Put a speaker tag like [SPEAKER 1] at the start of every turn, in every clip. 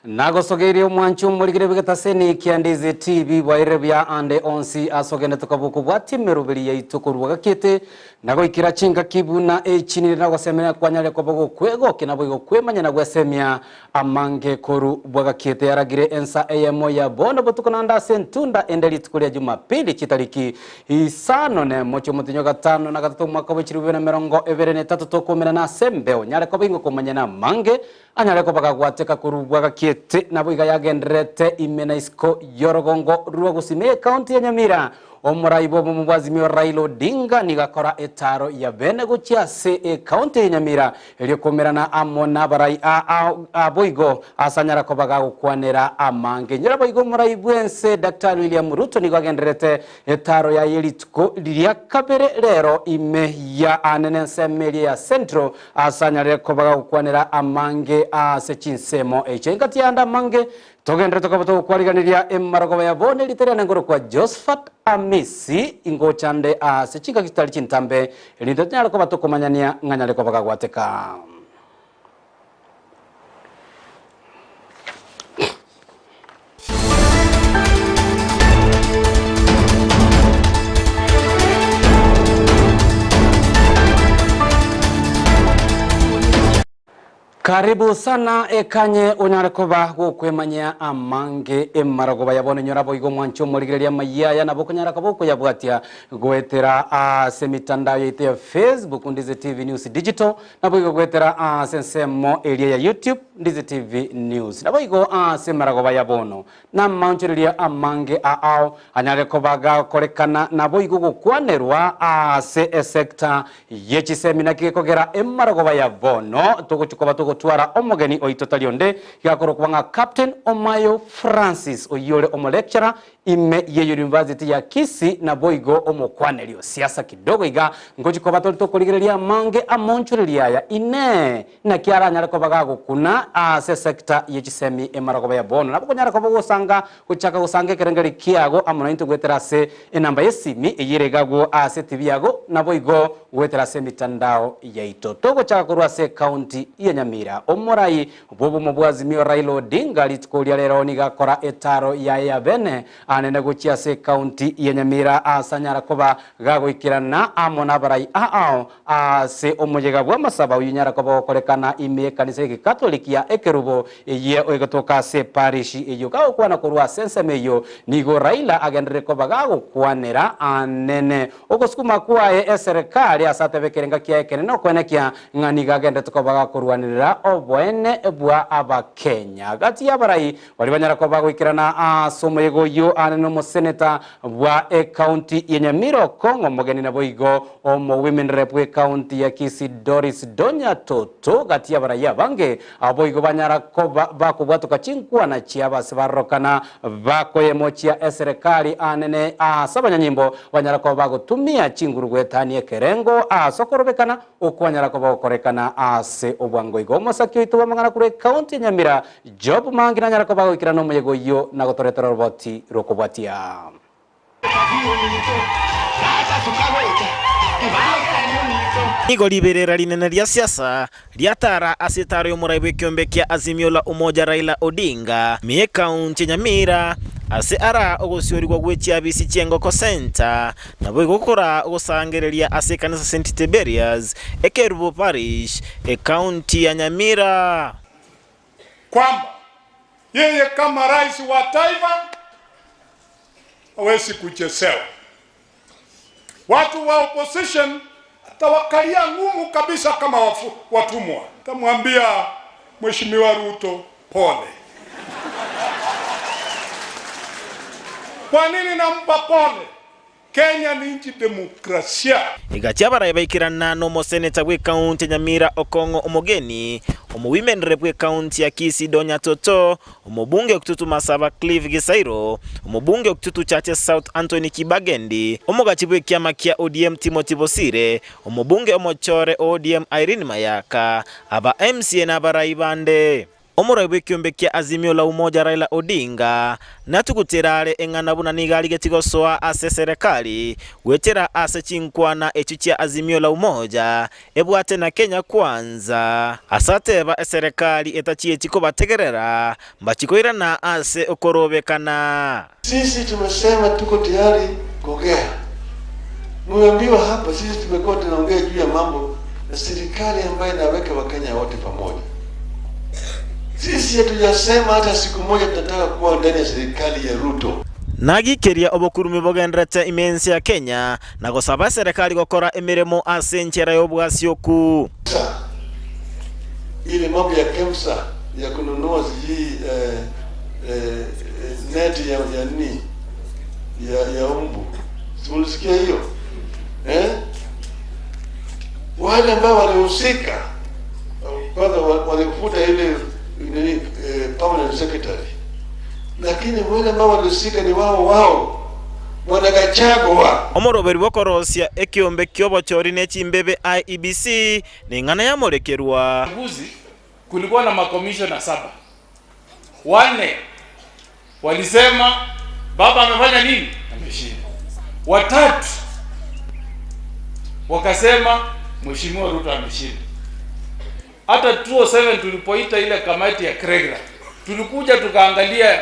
[SPEAKER 1] Nagosogeirie omwanchi omorigire bw'egetaseni kia Ndizi TV bwairire buya ande onsi ase ogendete koba okobwatia emeroberi yaito korwa gakiete na goikera chingaki buna echi nire nagosemeria kwanyare koba gokwegokia naboigo kwemanya na gwesemia amange koru bwagakiete yaragire ensa eyemo ya bono botuko naende ase entunda ende rituko ria Jumapili chitariki isano nemo chi'omotienyi o gatano na gatato omwaka bwe chilifu bibere na emerongo ebere na etato tokomerana ase embeo nyare koba ingo komanyana amange Anyare koba gagwateka korwa gakiete, nabo iga yagendererete ime na isiko y'orogongo rwa gusii ekaunti ya Nyamira. Omorai bw'obomo bwa Azimio Raila Odinga nigo akora etaaro ya bene gochia ase ekaunti ya Nyamira erio koumerana amo nabarai aa boigo ase anyara koba gagokwanera amange. Inyora boigo omorai bw'ense Daktari William Ruto nigo agendererete etaaro yaye rituko ria kabere rero ime ya anene ensemo eria ya Central Ase anyare koba gagokwanera amange ase chinsemo echio. Engaki yande amange togenderete koba togokwariganeria emarogoba ya bono erita riane nkorokwa Josephat Amisi, ingocha nde ase chingaki chitari chintambe, erinde tonyare koba tokomanyania ng'a nyare koba gagwateka. Karibu sana ekanye onyare koba gokwemanyia amange emarogoba ya bono inyora boigo omwanche omorigereria amayia aya nabo okonyara koba okoyabwatia goetera ase emitandao yaito ya Facebook Ndizi TV News Digital Naboigo goetera ase ensemo eria ya YouTube, Ndizi TV News. Naboigo ase emaragoba ya bono, na amaonchoreria amange aao anyare koba gakorekana naboigo gokwanerwa ase esector ye chisemi naki gekogera emaragoba ya bono togochia koba togotwara omogeni oito tari onde gakorokwa ng'a Captain Omayo Francis oyio ore omolecturer Ime ye University ya Kisii naboigo omokwaneri o siasa kidogo iga ngochi koba tori tokorigereria amange amonchoreria aya inee naki aranyare koba gagokuna ase esector ye chisemi emarogoba ya bono nabo okonyara koba ogosanga gochaka gosanga ekerengeri kiago amo naintwe goetera ase enamba yesimi eyio ere igagwo ase etibi yago naboigo goetera ase emitandao yaito togochaka korwa ase ecounty ya Nyamira omorai Bw'obomo bwa Azimio Raila Odinga rituko ria rero nigo akora etaaro yaye ya bene anene gochia ase ekaunti ya Nyamira aase anyara koba gagoikerana amo nabarai aao ase omoyega bw'amasabo oyio onyara koba ogokorekana ime y'ekanisa y'egekatoliki ya Ekerubo eyio egotoka ase eparishi eyio. Gagokwana korwa ase ensemo eyio nigo Raila agenderere koba gagokwanera anene ogosukuma kwaye eserekari ase atebe ekerenga kiaye ekenene okoenekia Ng'a nigo agenderete koba gakorwanerera oboene bwa Abakenya. Gati y'abarai baria banyara koba goikerana ase omoyega oyio are nomoseneta bwa ecounty ya Nyamira Okong'o Omogeni naboigo omo women rep bw'ecounty ya Kisii Doris Donya Toto gati y'abarai abange aboigo banyara koba bakobwatoka chinkwana chiabo ase barorokana bakoyemochia eserekari anene ase abanyanyimbo banyara koba bagotumia chinguru goetania ekerengo ase okorobekana Okwanyara koba gokorekana ase obwango igo. Omosaki oito bw'amang'ana korwa ecounty ya Nyamira, Job Mangi nanyare koba agoikerana omoyega oyio na gotoretera oroboti rw'okobwatia.
[SPEAKER 2] Nigo riberera rinene ria siasa riatara ase etaaro y'omorai bw'ekeombe kia Azimio la Umoja Raila Odinga ime y'ekaunti ya Nyamira ase ara ogosiorigwa gwe chiabisi chi'engoko Centre Naboigo gokora ogosangereria ase ekanisa St. Tiberius, Ekerubo Parish, Ekaunti ya Nyamira.
[SPEAKER 3] Kwamba yeye kama rais wa taifa hawezi kuchezewa. Watu wa opposition atawakalia ngumu kabisa kama wafu, watumwa. Tamwambia Mheshimiwa Ruto pole. Kwa nini nampa pole? Kenya ni nchi demokrasia.
[SPEAKER 2] Egachia abarai baikerana nomoseneta bw'ekaunti ya Nyamira Okong'o Omogeni, omowomen rep bw'ekaunti ya Kisii Donya Toto, omobunge o Kitutu Masaba Clive Gisairo, omobunge o Kitutu Chache South Anthony Kibagendi, omogachi bw'ekiama kia ODM Timothy Bosire, omobunge omochore o ODM Irene Mayaka, aba MCA na abarai bande. Omorai bw'ekiombe kia Azimio la Umoja Raila Odinga natugutera are eng'ana buna nigo arigetie gosoa ase eserekari goetera ase chinkwana echio chia Azimio la Umoja ebwate na Kenya Kwanza. Ase ateba eserekari etachieti kobategerera mbachie koirana ase okorobekana.
[SPEAKER 4] Sisi tumesema tuko tayari kuongea. Mumeambiwa hapa, sisi tumekuwa tunaongea juu ya mambo ya serikali ambayo inaweka Wakenya wote pamoja. Sisi hatujasema hata siku moja tunataka kuwa ndani ya serikali ya Ruto.
[SPEAKER 2] Nagikeria obokurumi bogenderete ime ense ya Kenya na gosaba eserekari gokora emeremo ase enchera y'obwasioku.
[SPEAKER 4] Ile mambo ya KEMSA ya kununua sijui eh, eh, neti ya, ya nini ya, ya umbu, si mulisikia hiyo eh? Wale ambao walihusika kwanza walifuta ile nini eh, permanent secretary, lakini wale ambao walihusika ni wao wao Bwana Gachagua.
[SPEAKER 2] Omoroberi bw'okorosia ekiombe ki'obochori ne chimbebe IEBC neng'ana yamorekerwa.
[SPEAKER 5] Uchaguzi kulikuwa na makomishona saba, wanne walisema baba amefanya nini, ameshinda. Watatu wakasema mheshimiwa Ruto ameshinda. Hata 2007 tulipoita ile kamati ya Kregra, tulikuja tukaangalia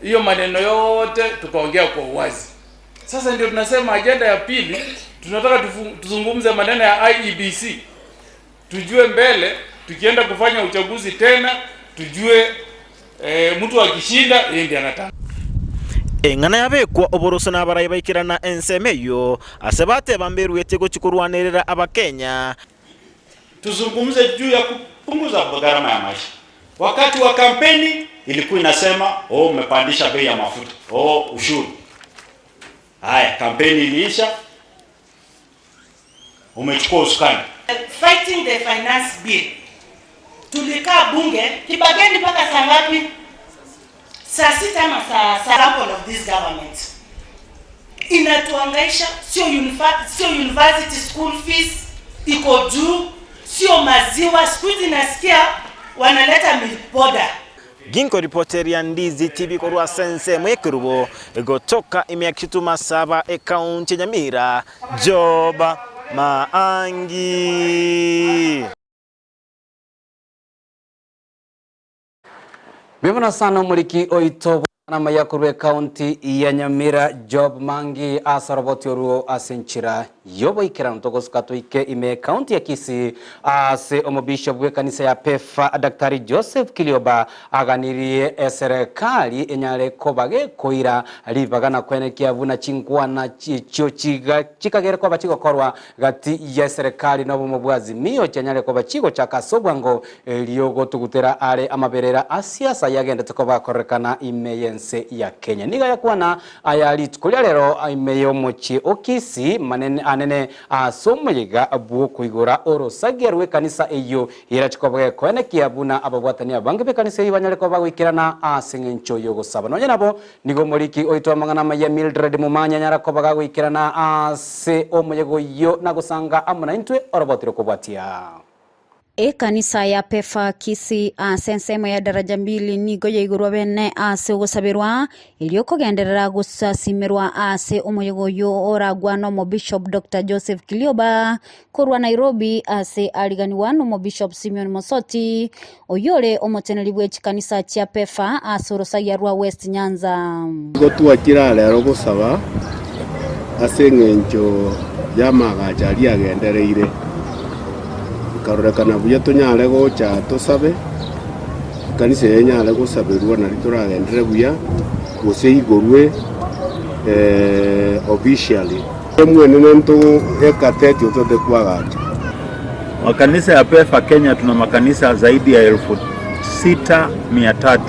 [SPEAKER 5] hiyo maneno yote, tukaongea kwa uwazi. Sasa ndio tunasema ajenda ya pili, tunataka tuzungumze maneno ya IEBC, tujue mbele tukienda kufanya uchaguzi tena, tujue mtu akishinda yeye ndiye anataka.
[SPEAKER 2] Eng'ana yabekwa oboroso nabarai baikerana ensemo eyio, ase bateba mberuete gochia korwanerera Abakenya.
[SPEAKER 6] Tuzungumze juu ya kupunguza gharama ya maisha. Wakati wa kampeni ilikuwa inasema, oh, umepandisha bei ya mafuta, oh, ushuru. Haya, kampeni iliisha, umechukua usukani.
[SPEAKER 7] Fighting the finance bill. Tulikaa bunge Kibageni mpaka saa ngapi? Saa sita ama saa sample of this government. Inatuangaisha, sio university school fees iko juu, sio maziwa. Siku hizi nasikia wanaleta milk powder.
[SPEAKER 2] Ginko ripoteria Ndizi TV korwa ase ensemo y'ekerubo egotoka ime ya Kitutu Masaba ekaunti ya Nyamira, Job Maangi.
[SPEAKER 1] Mbuya sana omoriki oito bw'amang'ana amaya korwa ekaunti ya Nyamira Job Mangi ase oroboti oruo ase enchera y'oboikeranu togosuka toike ime ekaunti ya Kisii ase omobishop bw'ekanisa ya PEFA Daktari Joseph Kilioba aganirie eserekari enyare koba gekoira ribaga na kwenekia buna chinkwana echio chiga chikagere koba chigokorwa gati ya eserekari na obomo bwa Azimio chianyare koba chigochaka ase obwango erio gotugutera are amaberera a siasa yagendete koba akorekana ime y'ense ya Kenya. Niga yakwana aya rituko ria rero ime y'omochie o Kisii manene anene ase omoyega bw'okoigora orosagia rw'ekanisa eyio erachie koba gekoenekia buna ababwatani abange b'ekanisa eyio banyare koba bagoikerana ase eng'encho y'ogosaba. Nonye nabo nigo omoriki oito amang'ana amaya Mildred Momanyi anyara koba gagoikerana ase omoyega oyio na gosanga amo naintwe orobotire kobwatia.
[SPEAKER 8] Ekanisa ya Pefa Kisii ase ensemo ya Daraja Mbili nigo yaigorwa bene ase ogosaberwa erio kogenderera gosasimerwa ase omoyega oyio oragwa n'Omobishop Doctor Joseph Kilioba korwa Nairobi ase ariganiwa n'Omobishop Simeon Mosoti oyio ore omoteneri bwe chikanisa chia Pefa ase orosagia rwa West Nyanza.
[SPEAKER 9] Nigo twachire aa rero gosaba ase engencho y'amaagacho aria agendereire, ekarorekana buya tonyare gocha aa tosabe, ekanisa eye enyare gosaberwa nario toragenderere buya, gose igorwe officially. Mwenene nto ekatetio tote kwagacha.
[SPEAKER 10] Makanisa ya PEFA Kenya tuna makanisa zaidi ya 6,300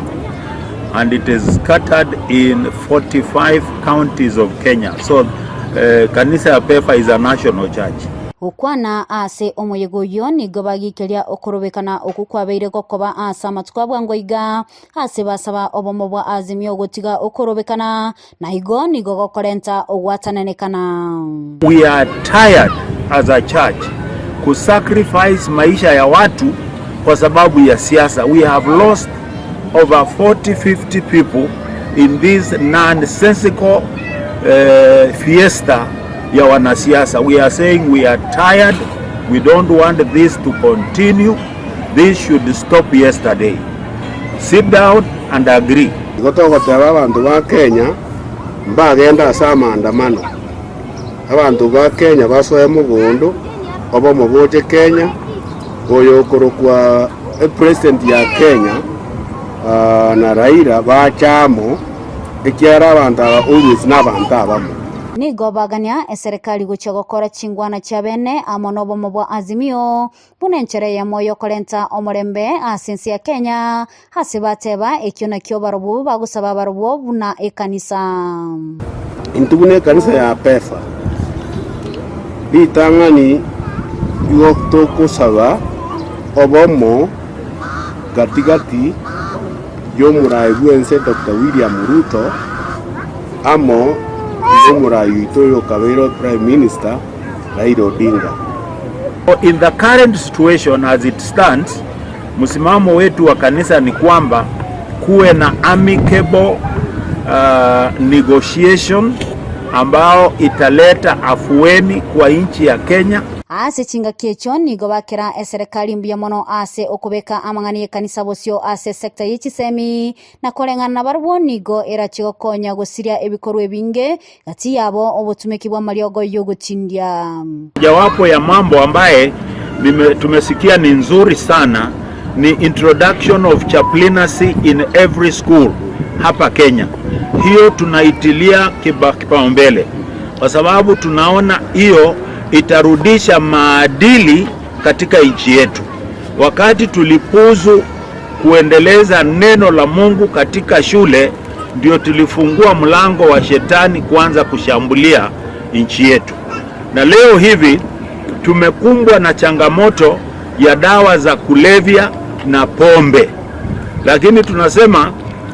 [SPEAKER 10] and it is scattered in 45 counties of Kenya. So kanisa ya PEFA is a national church.
[SPEAKER 8] Gokwana ase omoyega oyio nigo bagikeria okorobekana okwo kwabeire gokoba ase amatuko a bwango iga, ase basaba obomo bwa Azimio gotiga okorobekana, na igo nigo gokorenta ogwatananekana.
[SPEAKER 10] We are tired as a church kusacrifice maisha ya watu kwa sababu ya siasa. We have lost over 40, 50 people in this nonsensical uh, fiesta ya wanasiasa. We are saying we are tired. We don't want this to continue. This should stop yesterday. Sit down and agree.
[SPEAKER 9] Igo togoteba abanto ba Kenya mbagende ase amaandamano. Abanto ba Kenya basoe mogondo, obomo boche Kenya, oyo okorokwa epresident ya Kenya na Raila bache amo, ekiagera abanto aba always nabanto abamo.
[SPEAKER 8] Nigo bagania eserekari gochia gokora chingwana chiabene amo nobomo bwa Azimio buna enchera eyemo y'okorenta omorembe ase ense ya Kenya, ase bateba ekio nakio barobwo bagosaba barobwo buna ekanisa.
[SPEAKER 9] Intwe buna ekanisa ya Pefa, ritang'ani igo togosaba obomo gati gati y'omorai bw'ense Doctor William Ruto amo n'omorai oito oyokabeire Prime Minister Raila Odinga.
[SPEAKER 10] In the current situation as it stands, msimamo wetu wa kanisa ni kwamba kuwe na amicable uh, negotiation ambao italeta afueni kwa nchi ya Kenya.
[SPEAKER 8] Ase chingaki echio nigo bakera eserekari mbuya mono ase okobeka amang'ana y'ekanisa bosio ase esecta ye chisemi, na koreng'ana nabarabwo nigo erachie gokonya gosiria ebikorwa ebinge gati yabo obotumeki bw'amariogo y'ogotindia.
[SPEAKER 10] Mojawapo ya mambo ambaye nime, tumesikia ni nzuri sana ni introduction of chaplaincy in every school hapa Kenya. Hiyo tunaitilia kipaumbele kwa sababu tunaona hiyo itarudisha maadili katika nchi yetu. Wakati tulipuzu kuendeleza neno la Mungu katika shule, ndio tulifungua mlango wa shetani kuanza kushambulia nchi yetu. Na leo hivi tumekumbwa na changamoto ya dawa za kulevya na pombe, lakini tunasema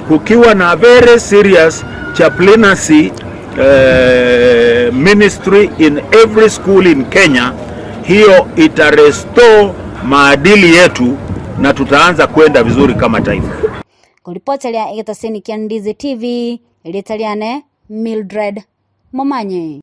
[SPEAKER 10] kukiwa na very serious chaplaincy eh, ministry in every school in Kenya, hiyo itarestore maadili yetu na tutaanza kwenda vizuri kama taifa.
[SPEAKER 8] Koripoteria egetaseni kia Ndizi TV, erieta riane Mildred Momanyi.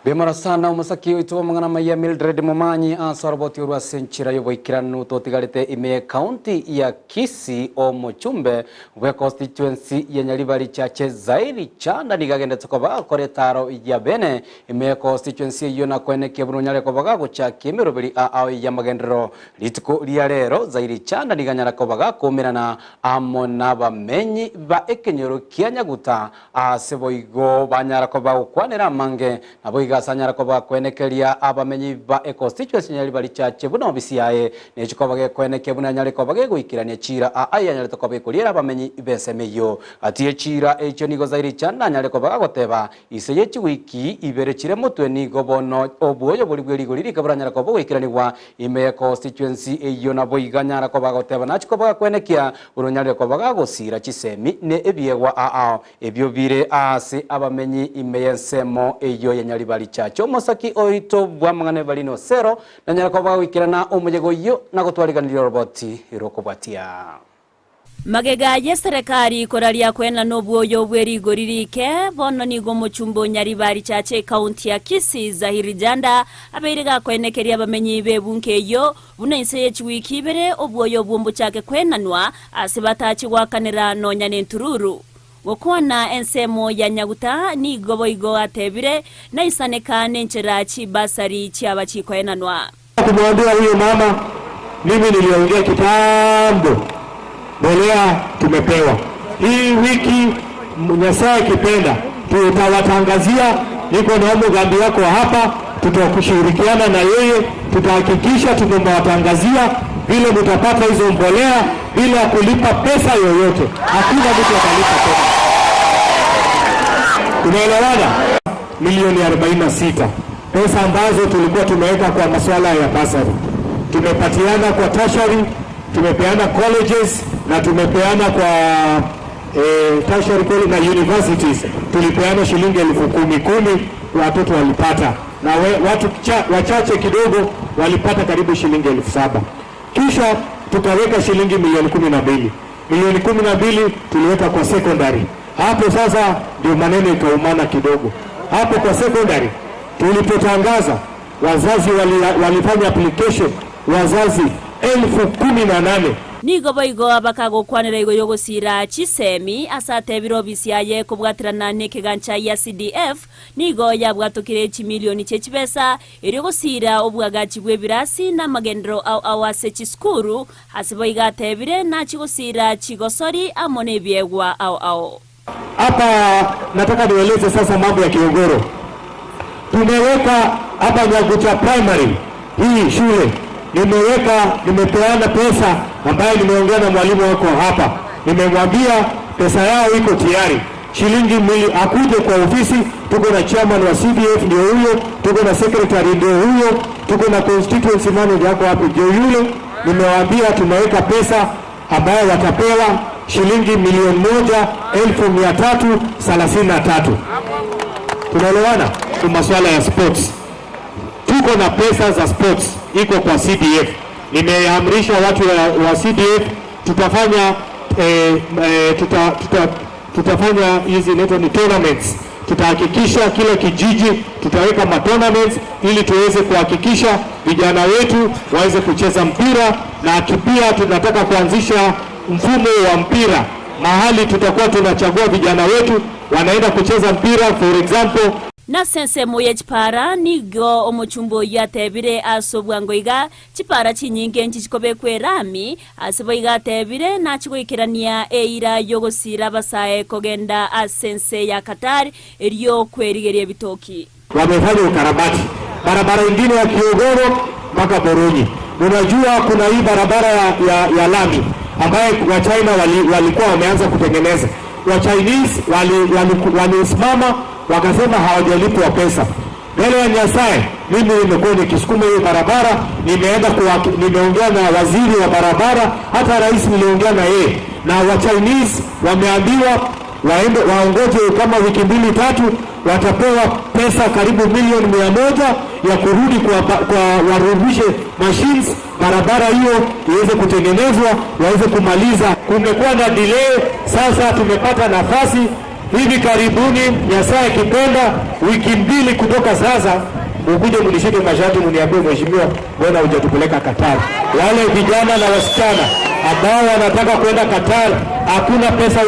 [SPEAKER 1] Bemora sana omosaki oito bw'amang'ana amaya Mildred Momanyi ase oroboti orwo ase enchera y'oboikeranu totigarete ime y'ecounty ya Kisii omochumbe bwe constituency ya Nyaribari Chache Zairi Chanda nigo agendete koba agokora etaro ya bene ime ye constituency eyio na koenekia buna onyare koba gagochakia emeroberi ao y'amagenderero rituko ria rero Zairi Chanda nigo anyara koba gakoumerana amo nabamenyi ba ekenyoro kia Nyaguta ase boigo banyara koba gokwanera amange naboigo ase anyara koba gakoenekeria abamenyi ba econstituency Nyaribari Chache buna obisi yaye nechi koba gekoenekia buna anyare koba gegoikerania chiira aa yanyarete koba ekoriera abamenyi b'ensemo eyio. Gati ye chiira echio nigo Zairi Chanda anyare koba gagoteba, Ise ye chiwiki ibere chire motwe nigo bono obwoyo boria bwe rigori rike boranyare koba bogoikeranigwa ime ye constituency eyio naboigo anyara koba agoteba nachi koba gakwenekia buna onyarire koba gagosiira chisemi ne ebiegwa aao ebio bire aase abamenyi ime y'ensemo eyio ya Nyaribari Church. Omosaki oito bw'amang'ana Evarino Osero nanyare koba gagoikerana omoyega oyio na gotwariganiria oroboti rokobwatia.
[SPEAKER 11] Magega y'eserekari koraria koenana obwoyo bwe rigori rike, bono nigo omochumba o Nyaribari Chache ekaunti ya Kisii Zahiri Janda abeire gakoenekeria abamenyi b'ebunke eyio buna inse ye chiwiki ibere obwoyo obwo mbochake koenanwa ase batachi goakanera nonya nentururu. Gokwana ensemo ya Nyaguta nigo boigo atebire naisaneka nenchera chibasari chiaba chikoenanwa.
[SPEAKER 12] Kumwambia huyo mama, mimi niliongea kitambo, mbolea tumepewa hii wiki, Nyasaye akipenda tutawatangazia. Niko na mugambi wako hapa, tutakushirikiana na yeye, tutahakikisha tumewatangazia vile mtapata hizo mbolea bila kulipa pesa yoyote. Hakuna mtu atalipa pesa. Tunaelewana? Milioni 46 pesa ambazo tulikuwa tumeweka kwa masuala ya basari, tumepatiana kwa tertiary, tumepeana colleges na tumepeana kwa tertiary college na universities, tulipeana shilingi 10,000 watoto walipata, na we, watu wachache kidogo walipata karibu shilingi 7,000. Kisha Tukaweka shilingi milioni 12. Milioni 12 tuliweka kwa secondary. Hapo sasa ndio maneno ikaumana kidogo. Hapo kwa secondary tulipotangaza, wazazi walifanya application, wazazi 18,000.
[SPEAKER 11] Nigo boigo bakagokwanera igo yogosira chisemi ase atebire obisi aye kobwaterana na ekegancha ya CDF nigo yabwatokire chimilioni chie chibesa erio gosira obwagachi bwa ebirasi na amagendero ao ao ase chisukuru ase boigo atebire nachigosira chigosori amo na ebiegwa ao ao.
[SPEAKER 12] Hapa nataka nieleze sasa mambo ya Kiogoro. Tumeweka hapa Nyagucha Primary hii shule, nimepeana pesa ambayo nimeongea na mwalimu wako hapa, nimemwambia pesa yao iko tayari, shilingi mili, akuje kwa ofisi. Tuko na chairman wa CDF ndio huyo, tuko na secretary ndio huyo, tuko na constituency manager yako hapo ndio yule. Nimewaambia tumeweka pesa ambayo watapewa shilingi 1,333,000. Tunaelewana? Kwa masuala ya sports, tuko na pesa za sports iko kwa CDF. Nimeamrisha watu wa CDF tutafanya tutafanya hizi inaitwa ni tournaments. Tutahakikisha kila kijiji tutaweka ma tournaments ili tuweze kuhakikisha vijana wetu waweze kucheza mpira, na pia tunataka kuanzisha mfumo wa mpira mahali tutakuwa tunachagua vijana wetu wanaenda kucheza mpira, for example.
[SPEAKER 11] Na sensemo ya chipara nigo omochumbo oyo atebire ase obwango iga chipara chinyinge nchi chikobekwa erami ase boiga atebire nachigoikerania eira yogosira abasae kogenda ase ense ya Qatar erio kwerigeria ebitoki.
[SPEAKER 12] Wamefanya ukarabati barabara ingine ya Kiogoro mpaka Boronyi. Unajua kuna hii barabara ya lami ambaye wa China walikuwa wameanza kutengeneza. Wa Chinese walisimama wakasema hawajalipwa pesa. Mbele ya Nyasaye mimi nimekuwa nikisukuma hiyo barabara, nimeongea na waziri wa barabara, hata rais niliongea na yeye, na wa Chinese wameambiwa waende waongoje kama wiki mbili tatu, watapewa pesa karibu milioni 100 ya kurudi kwa warudishe machines, barabara hiyo iweze kutengenezwa, waweze kumaliza. Kumekuwa na delay, sasa tumepata nafasi hivi karibuni, Nyasaye akipenda, wiki mbili kutoka sasa, ukuje mnishike mashati mniambie, mheshimiwa, mbona hujatupeleka Qatar? Wale vijana na wasichana ambao wanataka kwenda Qatar, hakuna pesa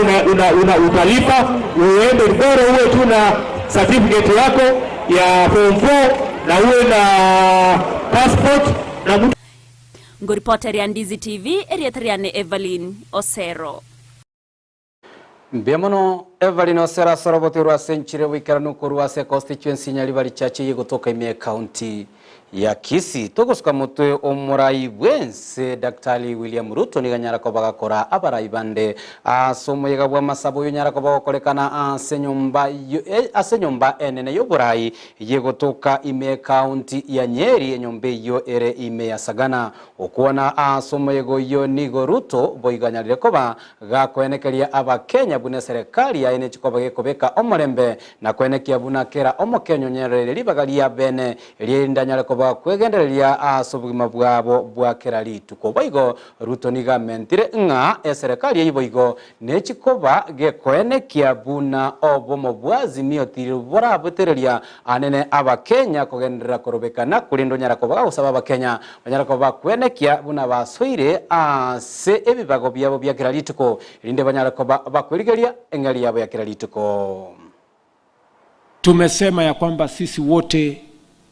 [SPEAKER 12] utalipa, uende bora uwe tu na certificate yako ya form 4 na uwe na passport na mtu.
[SPEAKER 11] Ngoripota ya Ndizi TV, Erietariane Evelyn Osero.
[SPEAKER 1] Mbiamono Evelyn Osero asorobote rwa senchire wikaranu korwa ase constituency Nyaribari Chache yegotoka ime county ya Kisii. Togosuka mutwe omurai bwense Daktari William Ruto niganyara ko bagakora abarai bande ase omoyega bwa masabo oyo nyara ko bagokorekana ase nyomba ase nyomba enene y'oborai yegotoka ime county ya Nyeri, enyomba eyo ere ime ya Sagana. Okuona ase omoyega oyo nigo Ruto boiganyarire koba gakoenekeria abakenya buna serikali yaye nechikoba gekobeka omorembe na koenekia buna kera omokenya onyerere ribaga ria bene riendanyare koba kwegendereria ase obogima bwabo bwa kera rituko. Boigo Ruto nigamentire ng'a eserikali eywo boigo nechikoba gekoenekia buna obomo bwa Azimio tiri borabotereria anene abakenya kogenderera korobekana kurinda onyara koba gagosaba abakenya banyara koba kwenekia buna basoire ase ebibago biabo bya kera rituko erinde banyara koba bakwerigeria eng'ari yabo ya kera rituko.
[SPEAKER 13] Tumesema ya kwamba sisi wote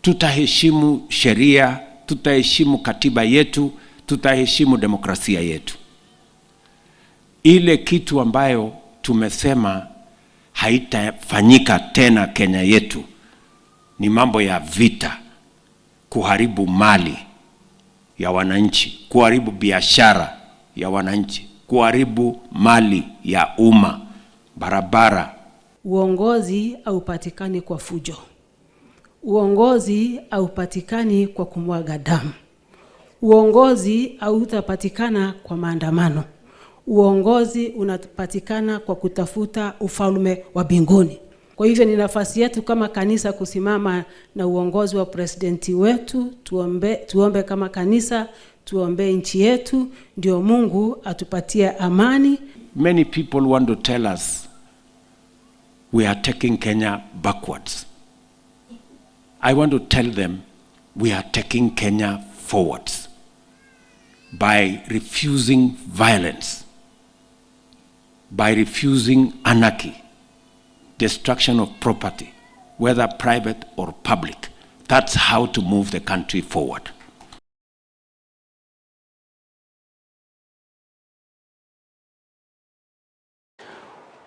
[SPEAKER 13] tutaheshimu sheria, tutaheshimu katiba yetu, tutaheshimu demokrasia yetu. Ile kitu ambayo tumesema haitafanyika tena Kenya yetu ni mambo ya vita, kuharibu mali ya wananchi, kuharibu biashara ya wananchi, kuharibu mali ya umma, barabara.
[SPEAKER 14] Uongozi haupatikani kwa fujo. Uongozi haupatikani kwa kumwaga damu. Uongozi hautapatikana kwa maandamano. Uongozi unapatikana kwa kutafuta ufalme wa mbinguni. Kwa hivyo ni nafasi yetu kama kanisa kusimama na uongozi wa presidenti wetu, tuombe kama kanisa, Tuombee nchi yetu ndio Mungu atupatie amani.
[SPEAKER 13] Many people want to tell us we are taking Kenya backwards. I want to tell them we are taking Kenya forwards by refusing violence, by refusing anarchy, destruction of property, whether private or public. That's how to move the country forward.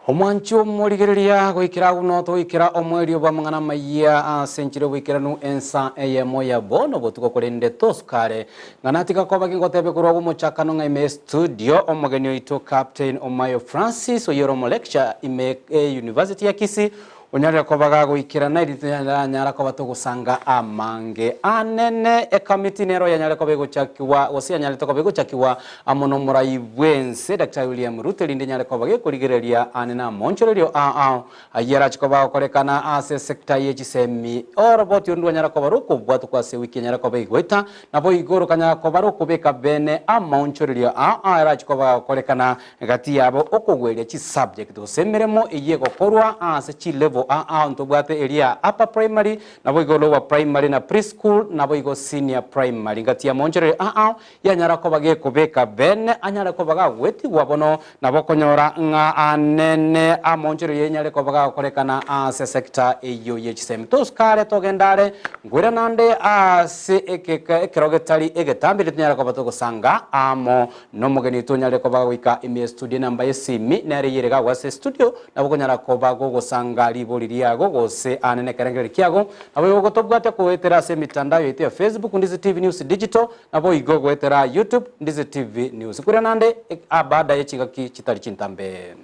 [SPEAKER 1] Omwanchi omorigereria goikera agwo no togoikera omoerio bw'amang'ana amayia ase enchera y'oboikeranu ensa eyemo ya bono botuko korende tosukare ng'a natiga koba gingotebia korwa agwo omochakano ng'a ime estudio omogeni oito Captain Omayo Francis oyio ore omolecture ime e university ya Kisii Onyarire koba gagoikerana erio tonyara koba togosanga amange anene. Ekamiti nero yanyare koba egochakigwa gose yanyarete koba egochakigwa amo nomorai bw'ense Daktari William Ruto erinde enyare koba gekorigereria ane namonchorerio ao ao ayio arache koba agokorekana ase esecta ye chisemi. Oroboti oru ndwanyara koba rokobwatokwa ase ewiki enyare koba egoeta naboigo rokanyara koba rokobeka bene amaonchorerio ao ao arache koba gagokorekana Gati yabo okogweria chisubject gose emeremo eyio egokorwa ase chilevel aa ntobwate eria upper primary naboigo lower primary na preschool naboigo senior primary. Gati ya monchorerio aa yanyara koba gekobeka bene anyare koba gagwetigwa bono nabo okonyora ng'a anene amonchorerio enyare koba gagokorekana ase sector eyio ye chisemi. Tosukare togende are nkoira nande ase ekeka ekero getari egetambe erio tonyare koba togosanga amo Nomogeni tonyare koba goika ime estudio enamba y'esimi nere eyere iga agwo ase estudio nabo okonyara koba gogosanga ribori riago gose aane nekerengererio kiago. Naboigo gotobwate goetera ase emitandao yaito ya Facebook Ndizi TV News Digital naboigo goetera YouTube Ndizi TV News. Nkoira nande baada ye chingaki chitari chintambe.